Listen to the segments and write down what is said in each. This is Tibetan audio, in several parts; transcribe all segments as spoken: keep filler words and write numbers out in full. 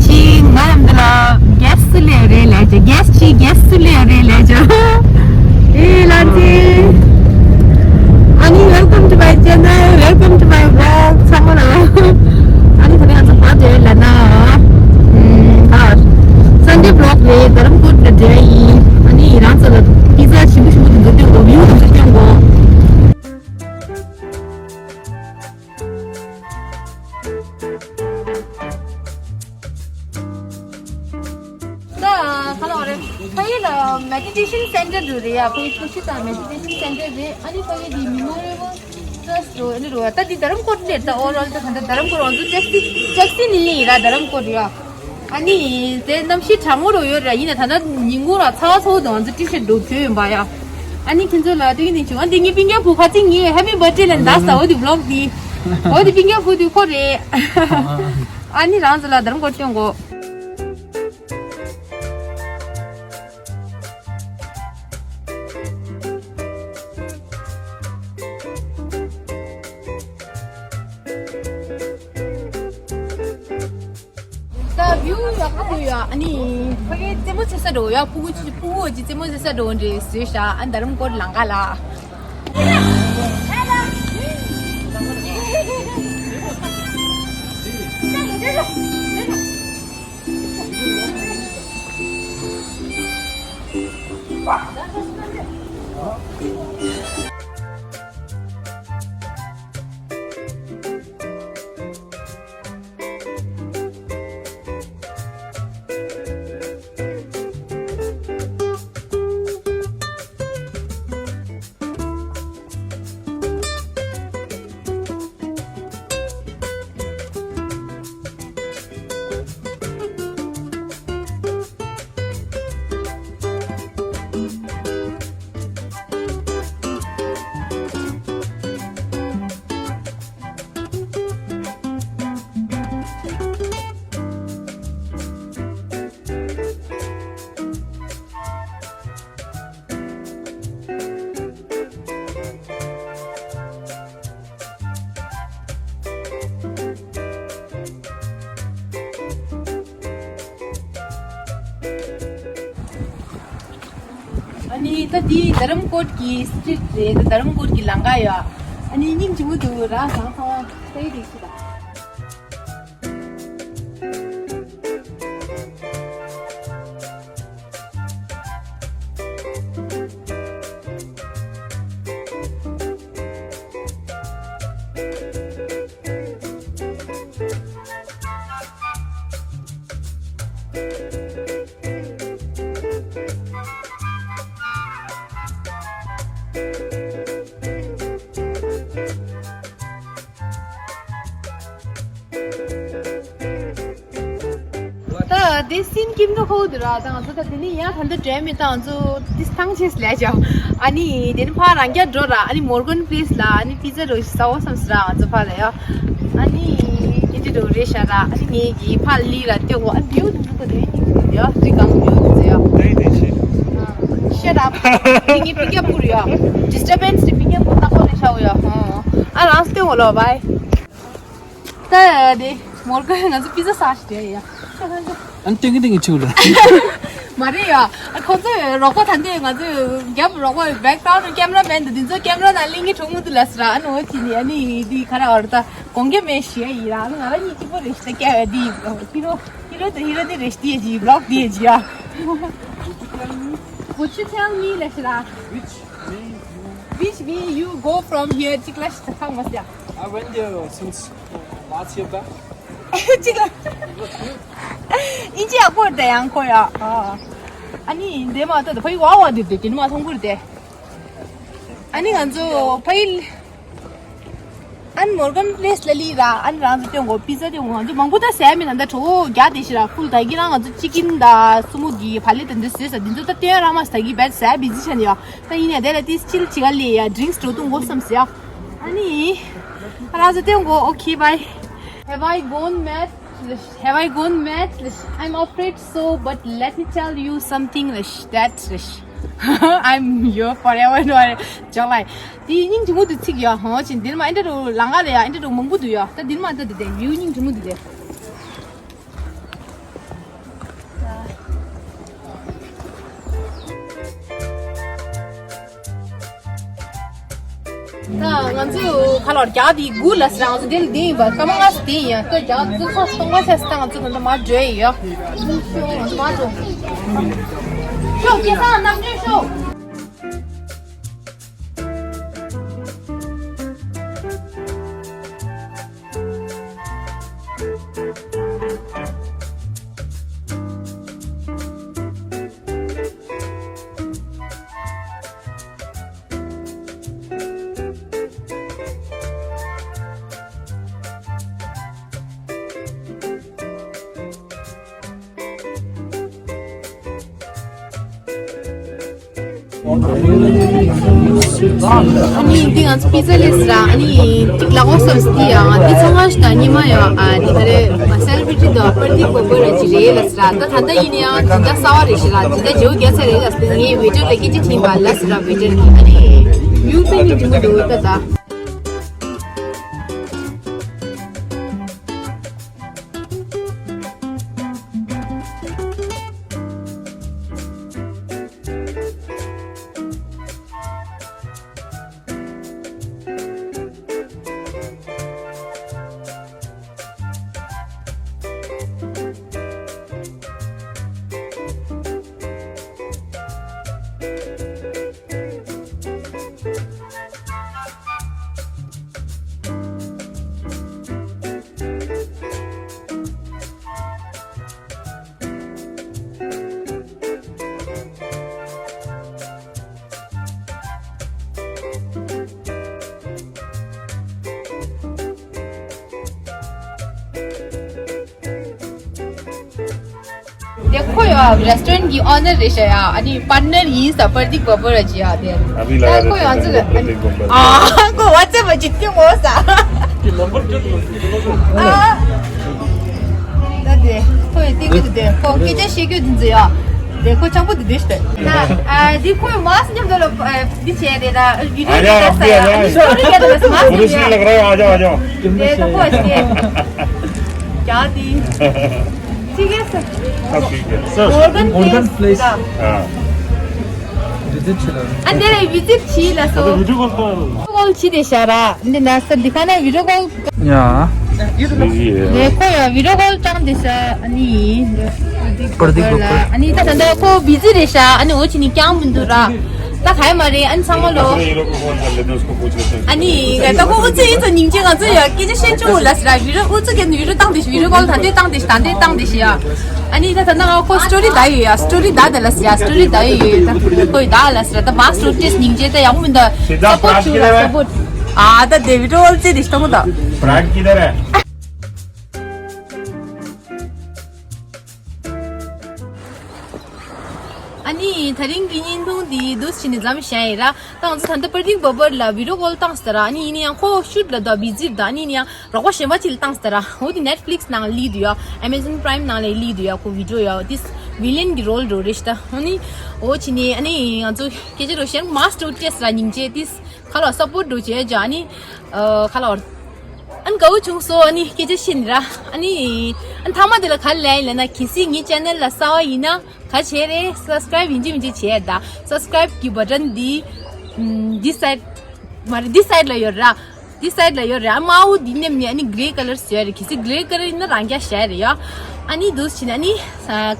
ཆི་ང་རང་འདི་ལ་གེ་སི་ལས་རེད་ལས་ཀྱི་གེ་སི་ཆི་གེ་སི་ལས་རེད་ལས་ཀྱི། ཨེ་ལ་ཏི། ཨ་ནི། Welcome to my channel, welcome to my vlog. ཚང་མ་ལ། ཨ་ནི་ད་ནི་ང་ཚོ་བར་དེ་ལ་ན། ཨ། Sunday vlog རེད། རྡ་རམ་ཀོར་ལ་འབྲེལ་ཡིན། ཨ་ནི་རང་ཚོ་ལ་པི་ཛ་ཞིམ་པོ་ཞིམ་པོ་དེ་ཚོ་སྟོན་གོ། བིའུ་དེ་ཚོ་སྟོན་གོ། ད་ག་ལ་བ་རེད། ཕ་གི་ལ་མེ་ཌི་ཊེ་ཤན་སེན་ཊར་རེད་ཡ། ཕ་གི་ཀུ་ཤུ་དང་མེ་ཌི་ཊེ་ཤན་སེན་ཊར་རེད། ཨ་ནི་ཕ་གི་འདི་མེ་མོ་རི་ཡལ་ཊྲ་སི་ཊི་རེད། ཨ་ནི་རེད་བ། ད་འདི་རྡ་རམ་ཀོར་རེད། ད་ཨོ་རོལ་ད་ད་རྡ་རམ་ཀོར་ང་ཚོ་ཊེག་སི་ཊེག་སི་ནི་ལི་ར་རྡ་རམ་ཀོར་རེད་ཡ། ཨ་ནི་དེ་གནམ་གཤིས་གྲང་མོ་རུ་ཡོད་ར། ཡིན་ན་ད་ལྟ་ཉིན་གུང་ར་ཚ་བ་ཚ་བོ་འདུག་ང་ཚོ་ཊི་ཤར་ཊི་འདྲ་བོ་གྱོན་ཡོད་པ་ཡ། ཨ་ནི་ཁྱེད་ཚོ་ལ་དེ་གི་ནི་བྱུང་། ཨ་འདི་ངའི་སྤུན་ཀྱག་བུ་ཁ་ཚིག་ངའི་ཧེ་པི་བར་ཐི་ཌེ་ལ་འདག་ས་འོ་དེ་བི་ལོག་འདི། འོ་དེ་སྤུན་ཀྱག་བུ་དེ་ཁོ་རེད། ཨ་ནི་རང་ཚོ་ལ་རྡ་རམ་ཀོར་སྟོན་གོ། ད་བིའུ་ཡག་པོ་ཡོད། ཨ་ནི་ཕ་གི་རྩེད་མོ་རྩེ་ས་འགྲོ་ཡ། ཕྲུ་གུ་ཕྲུ་གུ་ཅིག་རྩེད་མོ་རྩེ་ས་འགྲོ་འདྲ་བཟོས་ཤག་ཨ་རྡ་རམ་ཀོར་ལམ་ཁ་ལ། ཨ་ནི་ད་འདི་རྡ་རམ་ཀོར་གྱི་སི་ཊི་རིཊ་རེད། རྡ་རམ་ཀོར་གྱི་ལམ་ཁ་ཡོད། ཨ་ནི་སྙིང་རྗེ་མོ་འདུག་རང་ཚང་ཚང་ས་ཡི་རིགས་ཤིག་དང་། ད་དེ་སིན་ཀིམ་ནོ་ཁོ་དུ་ར། ད་ང་ཚོ་ད་དེ་ནི་ཡང་ད་འདི་འདྲ་མི་ད་ང་ཚོ་དེ་ཐང་ཆེས་ལས་ཀྱང་། ཨ་ནི་དེ་ནི་ཕ་རང་རྒྱ་འགྲོ་ར། ཨ་ནི་མོར་གན་པི་ལེ་སི་ལ་ཨ་ནི་པི་ཛ་རོ་ཞིག་ཟ་འོ་བསམ་སི་ར། ང་ཚོ་ཕ་ལ་ཡ། ཨ་ནི་དེ་འདྲ་རོ་རེ་ཤ་ར། ཨ་ནི་ངེད་ཀྱི་ཕ་ལི་ར་ལྟོས་གོ། ཨ་བིའུ་དུ་འདུག་གོ་དེ་ཡ་རི་གང་བིའུ་དུ་ཟེ་ཡ། ཤ་ར། དེ་ངའི་པི་ཀ་པུར་ཡ། ཌི་སི་ཊར་བན་སི་རི་པི་ཀ་པུར་ད་ཁོ་རེ་ཤ་འོ་ཡ། ཨ་རང་ལྟོས་གོ་ལོ་བའི། ད་དེ་མོར་ག་ང་ཚོ་པི་ཛ་ཟ་ཞིག་རེད་ཡ། ཨ་ནི་ཏིང་གི་ཏིང་གི་ཆུ་ལ། མ་རེད་ཡ། ཨ་ཁོ་ཚོ་རོགས་པ་ད་འདི་ང་ཚོ་རྒྱབ་རོགས་པ་བེག་གྷ་རའུན་ཌི་ཀེམ་ར་མེན་དེ་འདི་ཚོ་ཀེམ་ར་ནང་གླིང་གི་གྲོགས་མོ་དུ་ལ་སི་ར། ཨ་ནི་འོ་ཅི་ནི་ཨ་ནི་འདི་ག་ར་བར་ད་གོང་གེ་མེ་ཤི་ཡ་ཡི་ར། ཨ་ནི་ང་ར་གཉིས་གཅིག་པོ་རེད་ཤི་ད་སྐྱ་བ་འདི་ཧི་རོ་ཧི་རོ་དེ་ཧི་རོ་དེ་རེད་ཤི་དེ་ཡ་ཇི་བི་ལོག་དེ་ཡ་ཇི་ཡ། Would you tell me ལ་སི་ར། Which way you go from here? ཅིག་ལ་ཤི་ད་ཁག་མ་སི་ཡ། I went there since last year back. ཅིག་ལ། ཨིན་ཇི་ཡག་པོ་རེད་ད་ཡང་ཁོ་ཡ། ཨ་ནི་འདི་མ་ཐོ་ད་ཕ་ཡི་བ་བ་འདི་དེ་དེ་ནི་མ་མཐོང་གི་རེད་དེ། ཨ་ནི་ང་ཚོ་ཕ་ཡི། ཨ་ནི་མོར་གན་པི་ལེ་སི་ལ་ལི་ར། ཨ་ནི་རང་ཚོ་སྟོན་གོ་པི་ཛ་སྟོན་གོ། ང་ཚོ་མང་པོ་ད་ཟས་མི་ད་ད་གྲོ་རྒྱ་དེ་ཤི་ར། ཕུལ་ད་གི་རང་ང་ཚོ་ཅི་ཀིན་ད་སུ་མོ་གི་ཕ་ལེ་ད་འདི་ཟོས་ས་འདི་ཚོ་ད་སྟོན་ར་མ་ས་གི་བད་ཟས་བི་ཛི་ཆ་ནི་ཡ། ད་ཡིན་ཡ་དེ་ལ་ཏིས་ཅིལ་ཅི་ག་ལི་ཡ་ཌི་རིང་སི་འགྲོ་དུང་གོ་བསམ་སི་ཡ། ཨ་ནི། ཨ་ར་ཟེ་ཏེང་གོ། Okay, bye. Have I gone mad? Have I gone mad? I'm afraid so, but let me tell you something, that I'm your forever. ཅང་ལ། དེ་སྙིང་རྗེ་མོ་དུ་ཚིག་ཡ་ཧོ་ཅིན་འདིར་མ་ཨེ་འདྲ་རུ་ལང་ག་ལ་ཡ་ཨེ་འདྲ་རུ་མང་པོ་འདུག་ཡ། ད་འདིར་མ་ད་དེ་དེ་ཡུ་སྙིང་རྗེ་མོ་དུ་དེ། ད་ང་ཚོས་ཁ་ལོར་རྒྱག་དེ་དགུ་ལ་ཟེར། ང་ཚོ་དེ་ལ་བསྡད་ཡིན་པ། སྐར་མ་ལྔ་ཙམ་བསྡད་ཡིན་ཡ། ད་རྒྱག་ཙི་ཚོ་སྟོང་པ་ཆ་ཙི། ད་ང་ཚོ་ད་ལྟ་མར་འགྲོ་ཡི་ཡོད། ང་ཚོ་མར་འགྲོ། ཤོག་སྐལ་བཟང་ནམ་རྒྱུན་ཤོག་ཨ་ནི་འདི་ང་ཚོ་པི་ཛ་ལས་ར། ཨ་ནི་ཏིག་ལ་འོ་སོམ་སི་ཡ། འདི་ཚང་མ་ཞིག་ད་ཉི་མ་ཡ། ཨ་ནི་ད་རེ་མ་སེ་ལི་བི་རི་ཊི་དང་པར་ཏི་པོ་པོ་ར་ཅི་རེད་ལ་ཟེར་ར། ད་ད་ལྟ་ཡིན་ན་ཡང་ཇི་ལྟ་གསར་བ་རེད་ཤི་ར། ཇི་ལྟ་བརྗེ་པོ་རྒྱག་ཚར་རེད་ལ་ཟེར། ངས་ཝེ་ཊར་ལ་སྐད་ཆ་དྲིས་པ་ལ་ཟེར་ར། ཝེ་ཊར་གྱིས་ཨ་ནི་ཡུ་པེ་ནི་འགྲིག་མི་འདུག་ད་ད། དེ་ཁོ་ཡ་རེ་སི་ཊོ་རན་གྱི་ཨོ་ནར་རེད་ཤག་ཡ། ཨ་ནི་པར་ཊི་ནར་ཡིན་ས་པར་ཏིག་བ་པོ་ར་ཅི་ཡ། དེ་ཨ་བི་ལ་ད་ཁོ་ཡ་ཚོ་ལ་པར་ཏིག་བ་པོ་ར། ཨ་ཁོ་ཝ་ཙེབ་བ་ཅིག་སྟོན་འོ་ས། ཨ་ད་དེ་ཁོ་ཡ་སྟོན་གྱི་འདུག་དེ་ཁོ་སྐད་ཆ་བཤད་རྒྱུ་དེ་ཚོ་ཡ། དེ་ཁོ་ཆང་པོ་དེ་འདུག་ཤི་ད། ཨ་འདི་ཁོ་ཡ་མ་སི་མཉམ་དུ་ལ་འདི་བྱས་རེད་ད། བི་ཌི་ཡོ་ཨ་ཡ་དེ་ལྟ་ས་ཡ། ཨ་ནི་སི་ཊོ་རི་ལ་དེ་ལ་མ་སི་མཉམ་ཡ། དེ་ཁོ་ཁོ་བ་ཅིག་རྒྱག་དེ། ཅི་གེ་ས། ས་ཞིག་གེ་ས། Morgan Morgan Place Place. ཨ། ཝི་ཛིཊ་བྱེད་ལ། ཨ་དེ་ལ་ཝི་ཛིཊ་བྱེད་ལ་སོ། ཝི་ཌི་ཡོ་ཀོལ་གཏོང་། ཝི་ཌི་ཡོ་ཀོལ་བྱེད་དེ་ཤ་ར། འདི་ན་ས་འདི་ཁ་ན་ཝི་ཌི་ཡོ་ཀོལ། ཡ། ལས་ཁོ་ཡ་ཝི་ཌི་ཡོ་ཀོལ་བཏང་དེ་ཤ། ཨ་ནི་པར་ཏིག་བ་པོ་ར། ཨ་ནི་ད་ད་ད་ཁོ་བི་ཛི་རེད་ཤ། ཨ་ནི་འོ་ཅི་ནི་རྐྱང་མི་འདུག་ར། ད་ག་ཡ་མ་རེད། ཨ་ནི་ཚང་མ་ལོ། ཨ་ནི་ད་ཁོ་ཨུ་ཚུགས་ཡིན་ཙང་སྙིང་རྗེ། ང་ཚོ་ཡ་སྐད་ཆ་བཤད་ཆོག་ལ་ཟེར་ར། ཝི་ཌི་ཡོ་ཨུ་ཚུགས་གན་ཝི་ཌི་ཡོ་བཏང་དེ་ཤ། ཝི་ཌི་ཡོ་ཀོལ་ད་ལྟ་བཏང་དེ་ཤ། ད་ལྟ་བཏང་དེ་ཤ་ཡ། ཨ་ནི་ད་ད་ན་ཁོ་སི་ཊོ་རི་ད་ཡོད་ཡ། སི་ཊོ་རི་ད་ད་ལ་ཟེར་ཡ། སི་ཊོ་རི་ད་ཡོད་ཡོད། ད་ཁོ་ཡི་ད་ལ་ཟེར་ད་མ་སི་ཊོ་རི་ཊེ་སི་སྙིང་རྗེ། ད་ཡག་པོ་མི་འདུག་སི་པོར་ཊི་ཆུ་ལ་སི་པོར་ཊི། ཨ་ད་དེ་ཝི་ཌི་ཡོ་ཨོལ་ཙེ་དེ་ཤ་ད་མོ་ད། ཨ་ནི་དེ་རིང་གི་བརྙན་ཐུང་འདི་འདུག་སེ་བྱས་ནས་མཚམས་བཞག་ཡིན་ར། ད་ང་ཚོ་ད་ལྟ་པར་ཏིག་བ་པོ་ར་ལ་ཝི་ཌི་ཡོ་ཀོལ་བཏང་ཟེར་ར། ཨ་ནི་ཡིན་ན་ཡང་ཁོ་ཤུཊ་ལ་འདུག་བི་ཛི་རེད་ད། ཨ་ནི་ཡིན་ན་ཡང་རོགས་པ་གཞན་པ་ཅིག་ལ་བཏང་ཟེར་ར། འོ་དེ་ནེཊ་ཕི་ལིག་སི་ནང་ལ་སླེབས་འདུག་ཡ། ཨ་མེ་ཛོན་པ་རའི་མི་ནང་ལ་སླེབས་འདུག་ཡ། ཁོ་ཝི་ཌི་ཡོ་ཡ། དེ་བི་ལན་གྱི་རོལ་འགྲོ་རེད་ཤག་ད། ཨ་ནི་འོ་བྱས་ནས་ཨ་ནི་ང་ཚོ་སྐད་ཆ་འགྲོ་གཞན་མ་སི་ཊོ་རི་ཊེ་སི་ར་སྙིང་རྗེ། དེ་ཁ་ལོ་སི་པོར་ཊི་འགྲོ་བྱས་ཡ། ཨ་ནི་ཁ་ལོ། ཨ་ནི་དགའ་བོ་བྱུང་སོང་། ཨ་ནི་སྐད་ཆ་བཤད་ནི་ར། ཨ་ནི་ཨ་ནི་མཐའ་མ་དེ་ལ་ག་རེ་ལབ་ཡིན་ལབ་ན། གལ་སྲིད་ངའི་ཅེ་ནལ་ལ་གསར་པ་ཡིན་ན་ག་རེ་བྱེད་རེད། སབ་སི་ཀ་རའིབ་ཡིན་གཅིག་མིན་གཅིག་བྱེད་ད། སབ་སི་ཀ་རའིབ་གི་བ་ཊན་འདི་འདི་སའིཌ་མ་རེད། འདི་སའིཌ་ལ་ཡོད་ར། འདི་སའིཌ་ལ་ཡོད་ར། ཨ་དམར་པོ་འདི་མནན་ནས་ཨ་ནི་གྷི་རེ་ཀ་ལར་བཟོས་རེད། གལ་སྲིད་གྷི་རེ་ཀ་ལར་ཡིན་ན་རང་རྐྱ་བཞག་རེད་ཡ། ཨ་ནི་འདུག་སེ་བྱས་ནས་ཨ་ནི་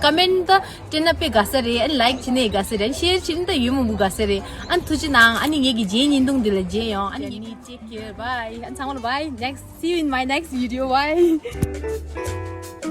ཀ་མེན་ཊི་ད་སྤྲད་ན་དཔེ་དགའ་ས་རེད། ཨ་ནི་ལའིཀ་བྱས་ན་དགའ་ས་རེད། ཨ་ནི་ཤེར་བྱས་ན་ད་ཡོད་མང་པོ་དགའ་ས་རེད། ཨ་ནི་ཐུགས་རྗེ་གནང་། ཨ་ནི་ངེད་ཀྱི་རྗེས་བརྙན་ཐུང་འདི་ལ་མཇལ་ཡོང་། ཨ་ནི་take care, bye. ཨ་ནི་ཚང་མ་ལ་bye, next, see you in my next video, bye.